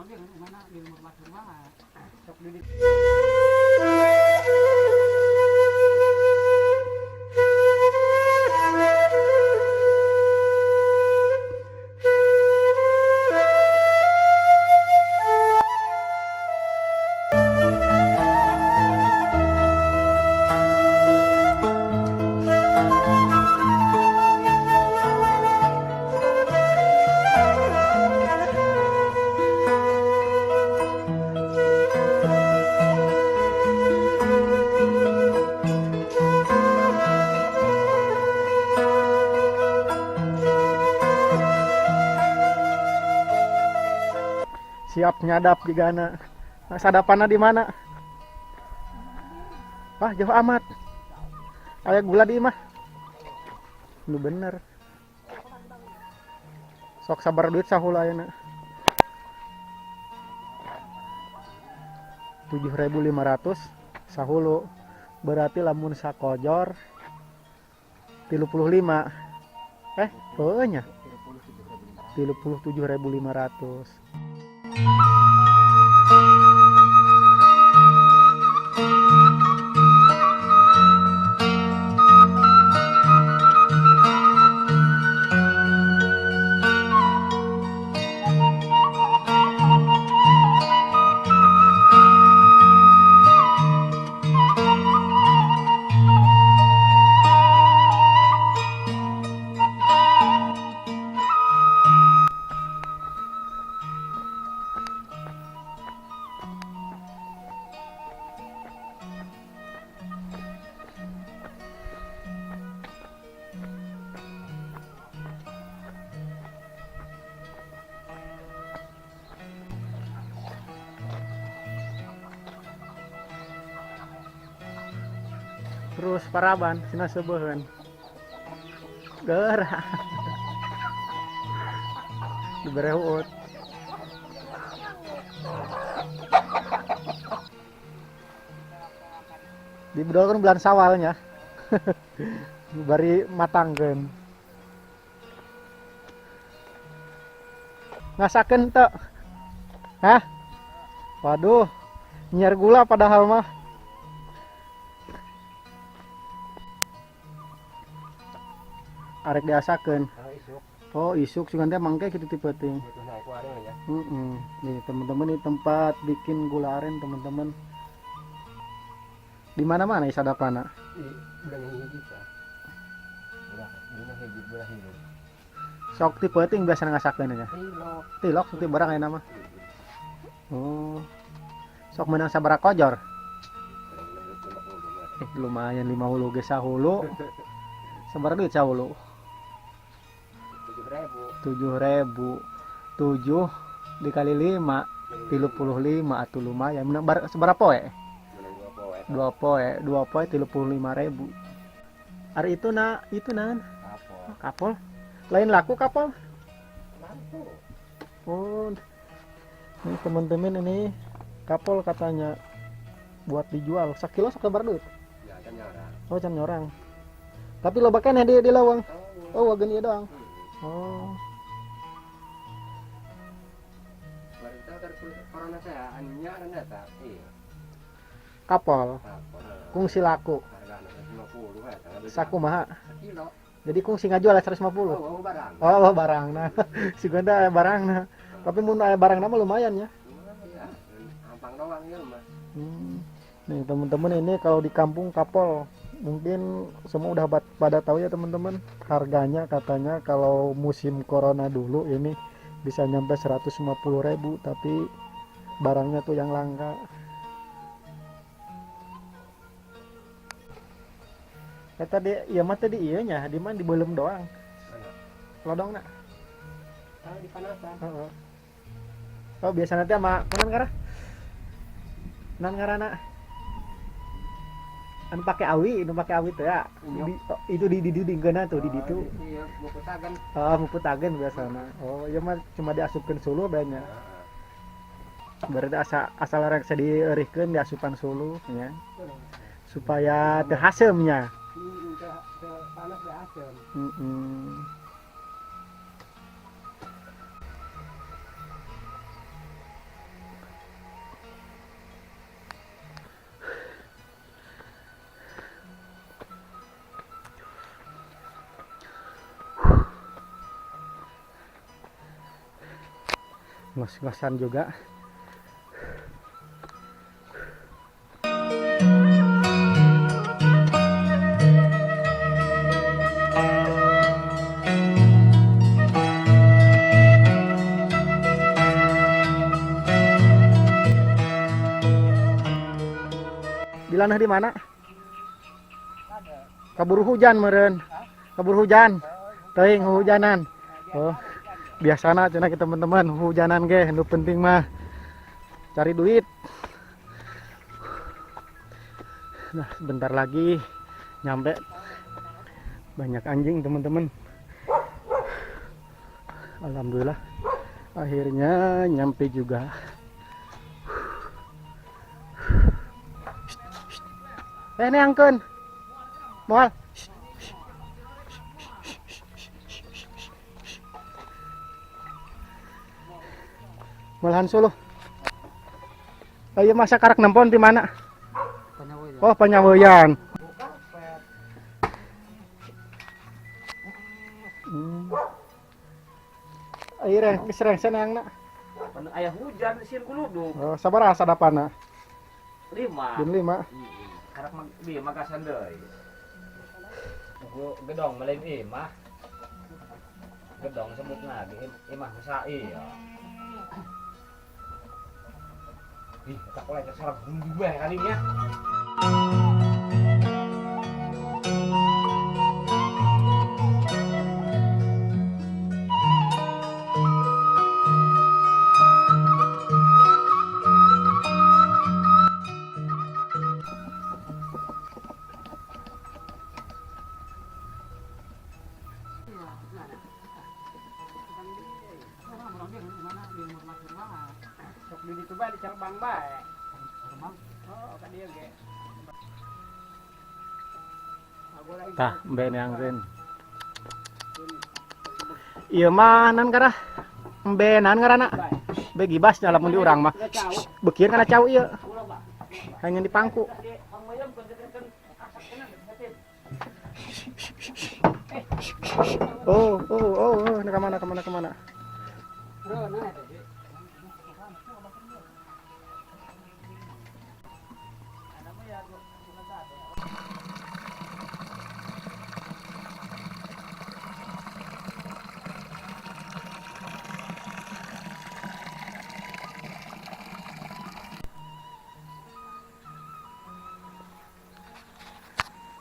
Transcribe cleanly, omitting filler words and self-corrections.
Oke, mana di rumah batur wae. Sok di Siap nyadap jigana. Nah, sadapanna di mana? Wah, jauh amat. Aya gula di imah. Nu bener. Sok sabar duit sahulu ayeuna. 7.500 sahulu. Berarti lamun sakojor 35. Heueuh nya. 37.500. Terus paraban sina seubeheun. Geura. Dibere huut. Dibedol kan bulan Sawalnya. Bari matangkeun. Ngasakeun teu? Hah? Waduh, nyiar gula padahal mah. Arek diasakeun. Oh, isuk. Oh, isuk sugan teh mangke kitu ti peuting. Butuh naik warung ya. Nih, teman-teman, ini tempat bikin gula aren, teman-teman. Di mana-mana sadapana. Di bulan hiji ta. Bulan bulan hiji bulan hiji. Sok ti peuting biasa ngasakeun nya. Tilok. Tilok sok ti barang ayeuna mah. Oh. Sok menang sabaraha kojor? Lumayan 5 hulu ge sahulu. Sabaraha duit sahulu? 7.000. 7.000. 7 dikali 5, 35 atuh lumayan. Menang sabaraha poe? Menang 2 poe. 2 poe, 2 poe 35.000. Ari itu na, itu nan. Kapol. Kapol. Lain laku kapol? Laku. Oh. Ini teman-teman, ini kapol katanya buat dijual. Sakilo sok sabaraha duit? Ya, can nyorang. Oh, can nyorang. Tapi loba keneh di lawang. Oh. Oh, wagen ieu doang. Oh. Baru tahu kan corona saya anunya rendah tak? Iya. Kapol. Kapol. Kungsi laku. Harga 150 ya. Sakumaha? Sekilo. Jadi kungsi ngajual 150. Oh, barang. Oh, barang nah. Si gonda aya barang nah. Tapi mun aya barang mah lumayan ya. Lumayan. Ampang doang ya mah. Nih teman-teman, ini kalau di kampung kapol mungkin semua udah pada tahu ya teman-teman. Harganya katanya kalau musim corona dulu ini bisa nyampe 150.000, tapi barangnya tuh yang langka. Tadi ya mah tadi iya nya, di mana di belum doang. Mana? Lodong nak. Ah, di panasan. Heeh. Oh, biasa nanti sama kunan ngarah? Nan ngarana? Anu pakai awi, anu pakai awi tuh ya. Iya. Di, oh, itu di geuna tuh, di ditu. Oh, iya, muputagan. Oh, muputagan biasana. Oh, iya mah cuma diasupkeun suluh banyak. Heeh. Berarti asal rek dieurihkeun diasupan suluh ya. Supaya teu haseumnya. Teu panas teu asem. Ngos-ngosan juga. Dilanah di mana? Kaburu hujan meren. Kaburu hujan. Teuing hujanan. Oh, biasana cenah kita teman-teman hujanan ge nu penting mah cari duit. Nah, sebentar lagi nyampe. Banyak anjing teman-teman. Alhamdulillah akhirnya nyampe juga. Eh, neangkeun. Moal. Moal Hansul. Ayo masa karak nempon di mana? Oh, Panyaweuyan. Ayo reng, geus rengse neangna. Pan aya hujan sieun kuluduk. Oh, sabaraha sadapana? 5. Bin 5. Karak mag bi magasan deui. Gedong melain imah. Gedong sebut lagi imah sai ya. Ih, tak oleh sarap gue kalinya. Sok di ditu bae di Carbang bae. Oh, ka dieu ge. Tah, embe neangkeun. Ieu mah nan karah. Embe naon ngaranna? Embe gibas nya lamun di urang mah. Beukieun kana cau ieu. Hanya di pangku. Oh, oh, oh, oh, ini kemana, kemana, kemana?